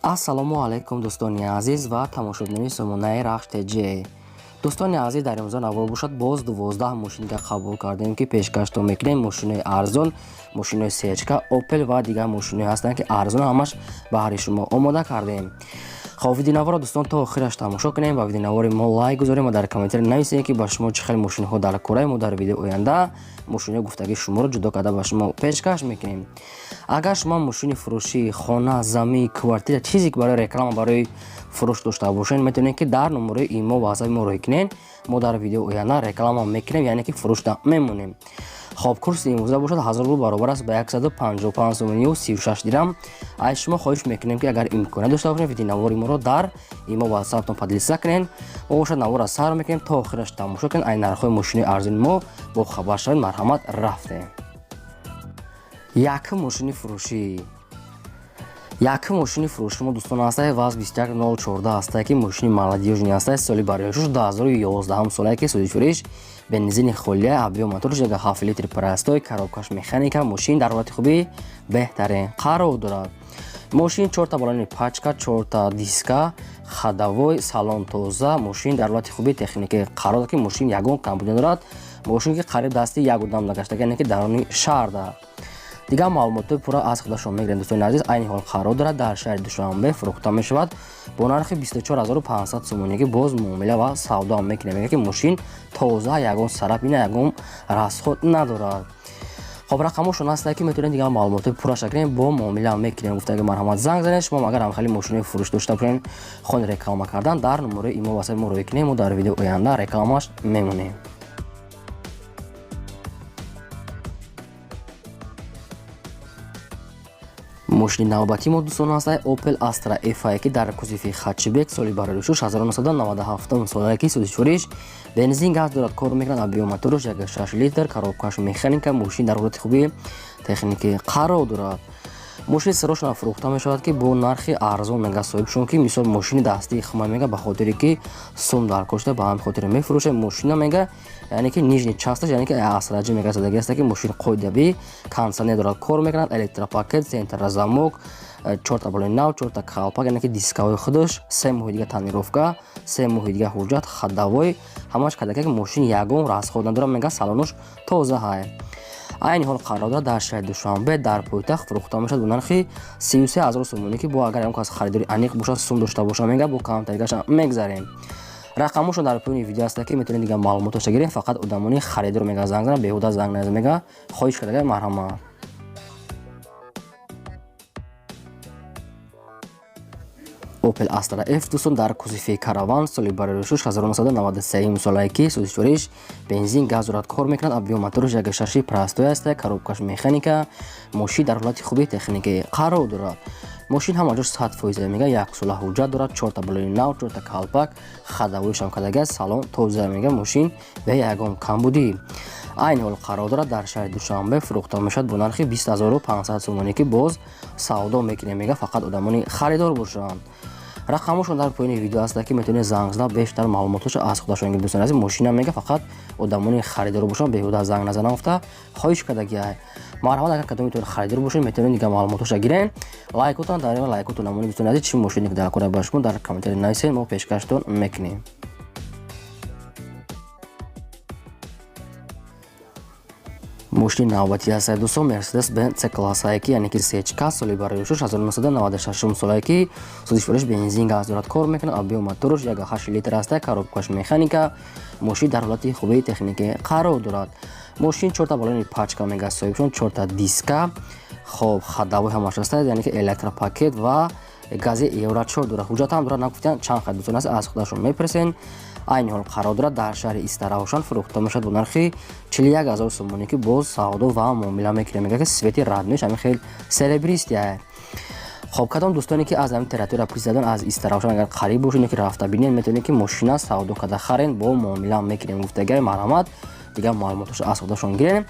Ассалому алайкум, дӯстони азиз ва тамошобинони сомонаи Рахш ТЖ. Дӯстони азиз, дар имрӯза навор бошад, боз 12 мошиника қабул кардем, ки пешкаштон мекунем. Мошинои арзон, мошинои сечка, Опел ва дигар мошиное ҳастанд, ки арзон, ҳамаш баҳри шумо омода кардем. Хоб, видеонаворро, дӯстон, то охираш тамошо кунем ва видеонавори мо лайк гузорем ва дар комментария нависем, ки ба шумо чӣ хел мошинҳо дар кораи мо. Дар видео оянда мошинои гуфтагии шуморо ҷудо карда ба шумо пешкаш мекунем. Агар шумо мошини фурӯшӣ, хона, замин, квартира, чизе ки барои реклама, барои фурӯш дошта бошед, метавонед, ки дар номерои имо ватсапи мо рӯй кунед. Мо дар видео оянда реклама мекунем, яъне ки фурӯшда мемонем. Хоб, курси имрӯза бошад, 1000 рубл баробар аст ба 155 сомонию 36 дирам. Аз шумо хоҳиш мекунем, ки агар имконият дошта бошед, видеонавори моро дар имо ватсаптон поделиться кунед. Мо бошад, наворро сар мекунем, то охираш тамошо кунед, ай нархҳои мошинои арзони мо бо хабар шавед. Марҳамат, рафтем. Якум мошини фурӯшӣ, якум мошини фурӯши мо, дӯстон, ҳастае ВАЗ 21014 ҳастае, ки мошини молодёжный ҳастае, соли барояшуш 2011 солае, ки сӯзишвориш бензини холия, объём моторш 1,7 литр простой, коробкаш механика. Мошин дар ҳолати хуби беҳтарин қарор дорад. Мошин чорта балони пачка, чорта диска, ходовой, салон тоза. Мошин дар ҳолати хуби техникӣ қарор дорад, ки мошин ягон камбудӣ надорад. Мошин ки қариб дасти як одам нагаштага, яъне ки даруни шаҳрда. Дигар маълумотҳои пурра аз худашон мегирем. Дӯстони азиз, айни ҳол қарор дорад дар шаҳри Душанбе, фурӯхта мешавад бо нархи 24500 сомонӣ, ки боз муомила ва савдо мекунем. Мегӯяд, ки мошин тоза, ягон царапина, ягон расход надорад. Хоб, рақамошон ҳастае, ки метавонед дигар маълумотҳои пурраша гирем, бо муомила мекунем гуфтаги. Марҳамат, занг занед. Шумо агар ҳамхели мошинои фурӯш дошта бошед, хони реклама кардан, дар номерои имо ватсапи мо рӯй кунем, мо дар видео оянда рекламаш мемонем. Мошини навбатии мо, дӯстон, ҳастае Opel Astra F, ки дар кузови хэтчбек, соли барои 1997 солае, ки сӯзишвориш бензин, газ дорад, кор мекунад. Объём моторш 1,6 литр, коробкаш механика. Мошин дар ҳолати хуби техникӣ қарор дорад. Мошини сирошона фурӯхта мешавад, ки бо нархи арзон, мега соҳибшон, ки мисол мошини дастии хумай, мега, ба хотире ки сум дар кошта, ба ҳамин хотир мефурӯшад мошина, мега. Яъне ки нижний часташ, яъне ки асраҷи, мега, задаги аста, ки мошин қоидави кондитсионер дорад, кор мекунад, электропакет, центрозамок, чорта балони нав, чорта калпак, яъне ки дискаҳои худаш, 3 моҳи дига тонировка, 3 моҳи дига ҳуҷҷат, ходовой ҳамаш кадака, ки мошин ягон расход надорад, мега, салонуш тоза ҳай. Айни ҳол қарор дорад дар шаҳри Душанбе, дар пойтахт, фурӯхта мешавад бо нархи 33 000 сомонӣ, ки бо агар ягон кас харидори аниқ бошад, сум дошта бошад, мега, бо камтаригаша мегзарем. Рақамошон дар поёни видео ҳаста, ки метавонед дигар маълумотоша гирем. Фақат одамони харидор, мега, занг занад, беҳуда занг назад, мега, хоҳиш кардага. Марҳамат. Opel Astra F, дӯстон, дар кузови караван, соли барои 1993 солае, ки сӯзишвориш бензин, газ дорад, кор мекунад. Объём моторш 1,6 простой аст, коробкаш механика. Мошин дар ҳолати хуби техникӣ қарор дорад. Мошин ҳама ҷош 100%, мега, яксола ҳуҷҷат дорад, чорта балони нав, чорта калпак, ходовойшам кадаги аст, салон тоза, мега, мошин бе ягон камбудӣ. Айни ҳол қарор дорад дар шаҳри Душанбе, фурӯхта мешавад бо нархи 20 500 сомонӣ, ки боз савдо мекунем, мега, фақат одамони харидор бошанд. Рақамошон дар поёни видео ҳаста, ки метавонед занг зада бештар маълумотошо аз худашон гиред. Дӯстони азиз, мошина, мега, фақат одамони харидор бошанд, беҳуда занг назананд гуфта хоҳиш кардагиай. Марҳамат, агар кадомитон харидор бошед, метавонед дигар маълумотоша гирен. Лайкотон дар лайкотон намонед. Дӯстони азиз, чӣ мошине дар кора ба шумо, дар комментария нависед, мо пешкаштон мекунем. Мошини навбатӣ ҳастад, дӯстон, Мерседес Бенз С классае, ки яъне ки сечка, соли барои 1996 солае, ки сӯзишвориш бензин, газ дорад, кор мекунад. Объём моторш 1,8 литр аста, коробкаш механика. Мошин дар ҳолати хуби техникӣ қарор дорад. Мошин чорта балони пачка, мега соҳибшон, чорта диска. Хоб, ходовой ҳамаш аста, яъне ки электропакет ва гази евро 4 дорад, ҳуҷҷат ҳам дорад. Нагуфтиян чанд хай, дӯстон, аст, аз худашон мепурсен. Айни ҳол қарор дорад дар шаҳри Истаравшан, фурӯхта мешавад бо нархи 41 000 сомонӣ, ки боз савдо ва муомила мекунем. Мега, ки цвети роднойш ҳамин хел серебристый. Хоб, кадом дӯстоне ки аз ҳамин территория пурсидадан, аз Истаравшан агар қариб бошед ё ки рафта бинед, метавонед, ки мошина савдо карда харен, бо муомила мекунем гуфтагай. Марҳамат, дигар маълумотошо аз худашон гирем.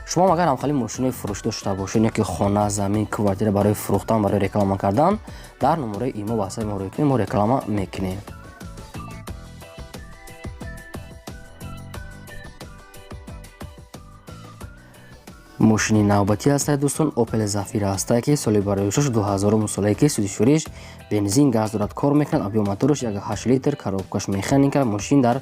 Шумо агар ҳамхели мошинои фурӯш дошта бошед ё ки хона, замин, квартира барои фурӯхтан, барои реклама кардан, дар номерои имо ватсапи мо рӯй кунем, мо реклама мекунем. Мошини навбатӣ ҳастад, дӯстон, Opel Zafira ҳастад, ки соли барои 2000 солае, ки сӯзишвориш бензин, газ дорад, кор мекунад, объём мотораш 1,8 литр, коробкаш механика, мошин дар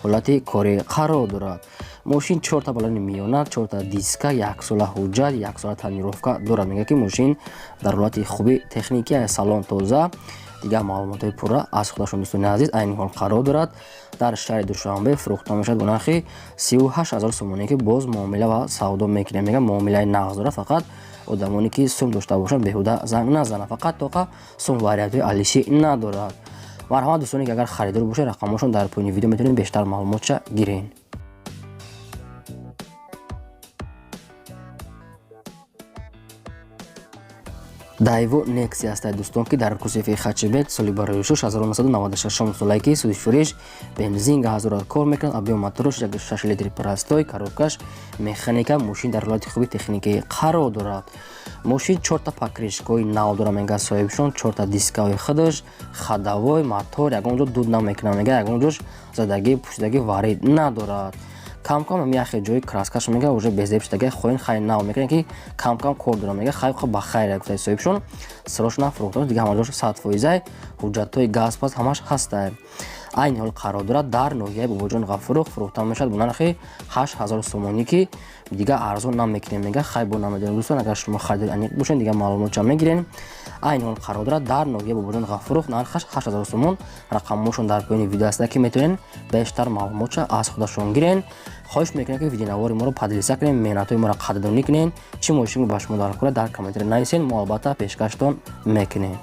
ҳолати корӣ қарор дорад. Мошин чорта балони миёна, чорта диска, яксола ҳуҷҷат, яксола тонировка дорад. Мегӯяд, ки мошин дар ҳолати хуби техникӣ, салон тоза. Дигар маълумотҳои пурра аз худашон, дӯстони азиз. Айни ҳол қарор дорад дар шаҳри Душанбе, фурӯхта мешавад бо нархи 38 000 сомонӣ, ки боз муомила ва савдо мекунем. Мегӯяд, муомилаи нағз дорад, фақат одамоне ки сум дошта бошанд, беҳуда занг назананд, фақат тоқа сум вариантҳои алишӣ надорад. Марҳамат, дӯстоне ки агар харидор бошед, рақамҳошон дар поёни видео, метавонед бештар маълумотша гиред. Daewoo Nexia ҳастад, дӯстон, ки дар кузови хэтчбек, соли барои 1996 солае, ки сӯзишвориш бензин, газ дорад, кор мекунад, объём мотораш 1,6 литри простой, коробкаш механика, мошин дар ҳолати хуби техникӣ қарор дорад. Мошин чорта покрышкаҳои нав дорад, мегӯяд соҳибшон, чорта дискаҳои худаш, ходовой, мотор ягон ҷо дуд намекунад, мегӯяд, ягон ҷош задагӣ, пӯшидагӣ варид надорад. Камкам ам яхе ҷои краскаш, мега, уже безеб шудаги, хоин хай нав мекунад, ки камкам кор дорад, мега, хай ба хайр, гуфтаи соҳибшон. Срочно фурӯхта, дига ҳама ҷош 100%-ай, ҳуҷҷатҳои газ пас ҳамаш ҳастай. Айни ҳол қарор дорад дар ноҳияи Бобоҷон Ғафуров, фурӯхта мешавад бо нархи 8000 сомонӣ, ки дига арзон намекунем, мега. Хай, бо намедонем, дӯстон, агар шумо харидори аниқ бошед, дига маълумотча мегирем. Айни ҳол қарор дорад дар ноҳияи Бобоҷон Ғафуров, нархаш 8000 сомон. Рақамҳошон дар поёни видео ҳастад, ки метавонед бештар маълумотча аз худашон гирен. Хоҳиш мекунем, ки видеонавори моро поделиться кунем, меҳнатҳои моро қадрдонӣ кунем. Чӣ мошине ба шумо дар кора, дар комментария нависед, мо албатта пешкаштон мекунем.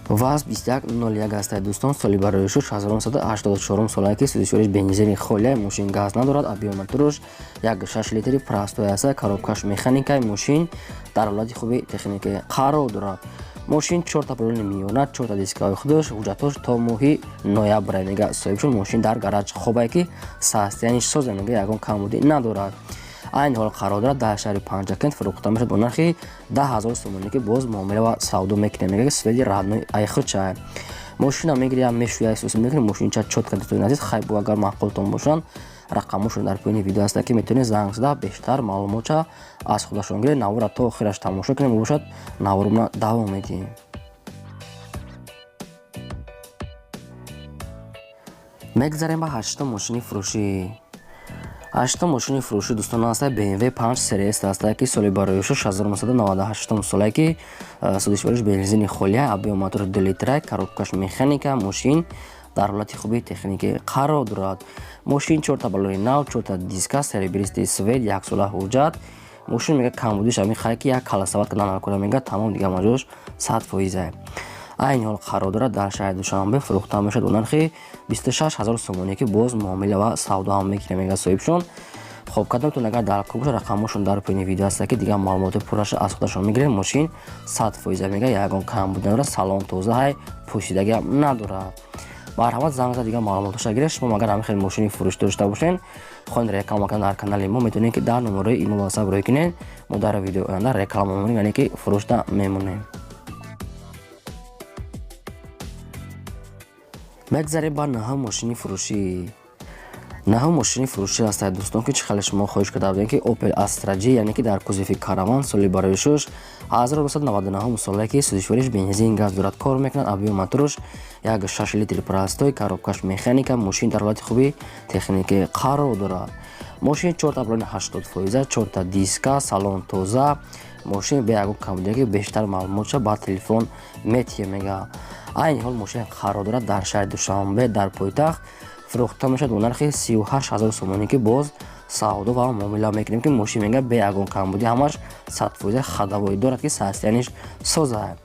ВАЗ 2101 ҳастад, дӯстон, соли барои 1984 солае, ки сӯзишвориш бензини холия, мошин газ надорад, объём мотораш 1,6 литри простой ҳастад, коробкаш механикаи, мошин дар ҳолати хуби техникӣ қарор дорад. Мошин чорта балони миёна, чорта дискаҳои худаш, ҳуҷҷатҳош то моҳи ноябр, мега соҳибшон. Мошин дар гараж хобае, ки состояниш соза, мега, ягон камбудӣ надорад. Айни ҳол қарор дорад дар шаҳри Панҷакент, фурӯхта мешавад бо нархи 10 000 сомонӣ, ки боз муомила ва савдо мекунем. Мега, ки сведи родной айхуча мошина мегирям, мешӯя, эҳсос мекунем, мошинча чётко. Дӯстони азиз, хай бо агар маъқултон бошанд, рақамҳошон дар поёни видео ҳастад, ки метавонед занг зада, бештар маълумотча аз худашон гиред. Навора то охираш тамошо кунем, бошад, наворумона давом медиҳем. Мегзарем ба ҳаштум мошини фурӯшӣ. Ҳаштум мошини фурӯшӣ, дӯстон, ҳастад BMW 5 CRS ҳастад, ки соли барои 1998 солае, ки сӯзишвориш бензини холия, объём мотори 2 литра, коробкаш механика, мошин дар ҳолати хуби техникӣ қарор дорад. Мошин чорта балони нав, чорта диска, серебристый цвет, яксола ҳуҷҷат. Мошин, мега, камбудиш ҳамин хай, ки як каласават кардан накора, мега, тамом, дига маҷош 100%. Айни ҳол қарор дорад дар шаҳри Душанбе, фурӯхта мешавад бо нархи 26 000 сомонӣ, ки боз муомила ва савдо ҳам мекунем, мега соҳибшон. Хоб, кадомтон агар дар кор бошад, рақамҳошон дар поёни видео ҳастад, ки дигар маълумоти пурраша аз худашон мегирем. Мошин 100%, мега, ягон камбуд надорад, салон тоза, ҳай, пӯшидагиам надорад. Марҳамат, занг зада, дигар маълумотоша гиред. Шумо агар ҳамин хел мошини фурӯш дошта бошед, хоҳед реклама кардан дар канали мо, метавонед, ки дар номерои имо ватсап рӯй кунед. Мо дар видеои оянда реклама мемонем, яъне ки фурӯшда мемонем. Мегзарем ба наҳум мошини фурӯшӣ. Наҳум мошини фурӯшӣ ҳастад, дӯстон, ки чӣ хеле шумо хоҳиш карда будем, ки Opel Astra J, яъне ки дар кузови Караван, соли барои 1999 солае, ки сӯзишвориш бензин, газ дорад, кор мекунад, объём мотораш 1,6 литри простой, коробкаш механика, мошин дар ҳолати хуби техникӣ қарор дорад. Мошин чорта балони 80%, чорта диска, салон тоза, мошин бе ягон камбудиягӣ. Бештар маълумотша ба телефон метиҳем, мега. Айни ҳол мошин қарор дорад дар шаҳри Душанбе, дар пойтахт, фурӯхта мешавад бо нархи 38 000 сомонӣ, ки боз савдо ва муомила мекунем, ки мошин, мега, бе ягон камбудӣ, ҳамаш 100%, ходовой дорад, ки состояниш соза.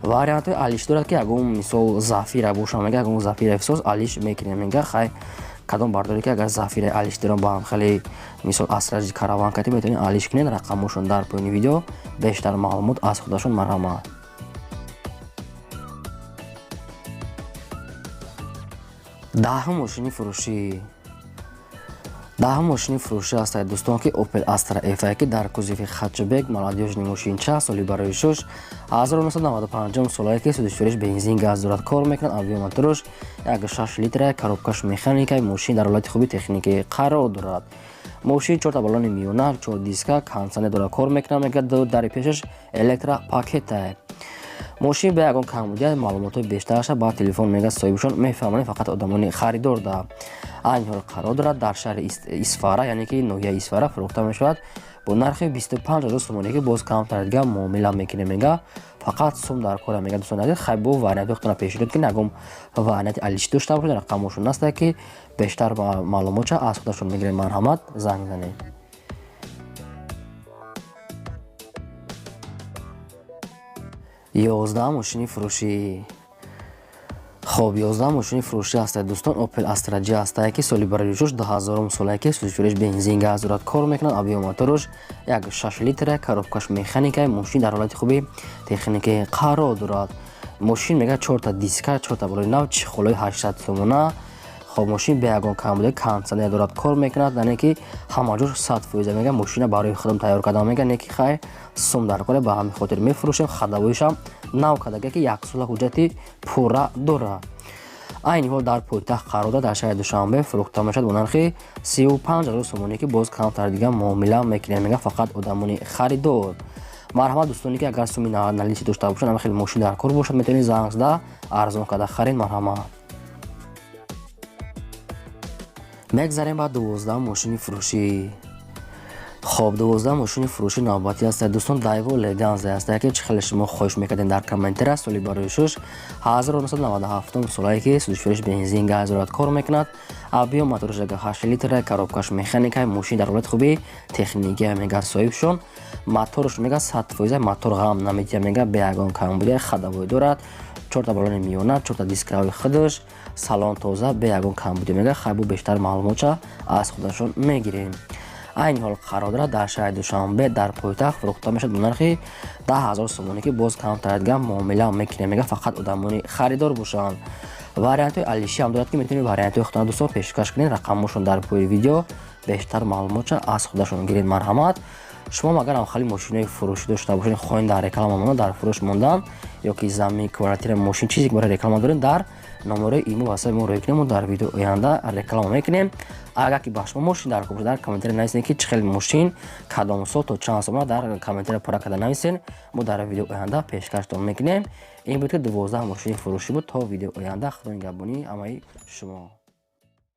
Вариантҳои алиш дорад, ки ягон мисол Зафира боша, мега, ягон Зафира соз алиш мекунем, мега. Хай, кадом бардоре ки агар Зафираи алиш дорам, ба ҳам хеле мисол Астра Ҷи Караван кати, метавонед алиш кунед. Рақамҳошон дар поёни видео, бештар маълумот аз худашон, марҳамат. Даҳум мошини фурӯшӣ. Даҳум мошини фурӯшӣ ҳастад, дӯстон, ки Opel Astra F, ки дар кузови хатчебек, молодёжный мошинча, соли барои шуш 1995 солае, ки сӯзишвориш бензин, газ дорад, кор мекунад, объём мотораш 1,6 литра, коробкаш механика, мошин дар ҳолати хуби техникӣ қарор дорад. Мошин чорта баллони миёна, чор диска, кондитсионер дорад, кор мекунад, мегӯяд, дари пешаш электропакета. Мошин ба ягон камбудия, маълумотҳои бештараша ба телефон, мегӯяд, соҳибшон мефаҳмонед, фақат одамони харидор да. Айни ҳол қарор дорад дар шаҳри Исфара, яъне ки ноҳияи Исфара, фурӯхта мешавад бо нархи 25 ҳазор сомонӣ, ки боз камтар дига муомила мекунем, мега, фақат сум дар кора, мега. Дӯстони азиз, хай, бо вариантҳои худтона пешниҳод кунед, ягон варианти алишӣ дошта бошед, рақамошон наста, ки бештар маълумотша аз худашон мегирем. Марҳамат, занг занед. 11 мошини фурӯшӣ. Хоб, 11 мошини фурӯшӣ ҳастад, дӯстон, Opel Astra J ҳастае, ки соли барои шуш 2000 солае, ки сӯзишвориш бензин, газ дорад, кор мекунад, объём мотораш 1,6 литра, коробкаш механика, мошин дар ҳолати хуби техникӣ қарор дорад. Мошин, мегӯяд, чорта диска, чорта балони нав, чехолои 800 сомона. Хоб, мошин бе ягон камбудӣ, кондитсионер дорад, кор мекунад, яъне ки ҳама ҷош 100%. Мега, мошина барои худам тайёр кардам, мега, не ки хай сум дар коре, ба ҳамин хотир мефурӯшем. Ходовойшам нав кардага, ки яксола ҳуҷҷати пурра дорад. Айни ҳол дар пойтахт қарор дорад, дар шаҳри Душанбе, фурӯхта мешавад бо нархи 35 000 сомонӣ, ки боз камтар дига муомила мекунем, мега, фақат одамони харидор. Марҳамат, дӯстоне, ки агар суми наличный дошта бошанд, ама хеле мошин дар кор бошад, метавонед занг зада арзон карда харед. Марҳамат. Мегзарем ба 12 мошини фурӯшӣ. Хоб, 12 мошини фурӯшӣ навбатӣ ҳастад, дӯстон, Дайво Леганза ҳастад, ки чӣ хеле шумо хоҳиш мекардем дар комментария. Соли барои шуш 1997 солае, ки сӯзишвориш бензин, газ дорад, кор мекунад, объём мотораш 8 литра, коробкаш механика, мошин дар ҳолати хуби техникия, мега, соҳибшон. Мотораш, мега, 100%, мотор ғам намедиҳад, мега, бе ягон камбудия, ходовой дорад, чорта баллони миёна, чорта дискаҳои худаш, салон тоза, бе ягон камбудӣ, мега. Хайбу бештар маълумотша аз худашон мегирем. Айни ҳол қарор дорад дар шаҳри Душанбе, дар пойтахт, фурӯхта мешавад бо нархи 10 000 сомонӣ, ки боз камтар дига муомила мекунем, мега, фақат одамони харидор бошанд. Вариантҳои алишӣ ҳам дорад, ки метавонед вариантҳои худтона, дӯстон, пешкаш кунед. Рақамҳошон дар пои видео, бештар маълумотша аз худашон гиред. Марҳамат. Шумо агар ҳам хали мошинои фурӯшӣ дошта бошед, хоҳед дар реклама монда, дар фурӯш мондан, ё ки замин, квартира, мошин, чизе ки барои реклама дорем, дар номерои имо васаи мо рӯй кунем, мо дар видео оянда реклама мекунем. Агар ки ба шумо мошин дар кор бошад, дар комментария нависед, ки чӣ хел мошин, кадом сол, то чанд сомона, дар комментария пурра карда нависед, мо дар видео оянда пешкаштон мекунем. Ин буд, ки 12 мошини фурӯшӣ буд. То видео оянда, худо нигаҳбонии ҳамаи шумо.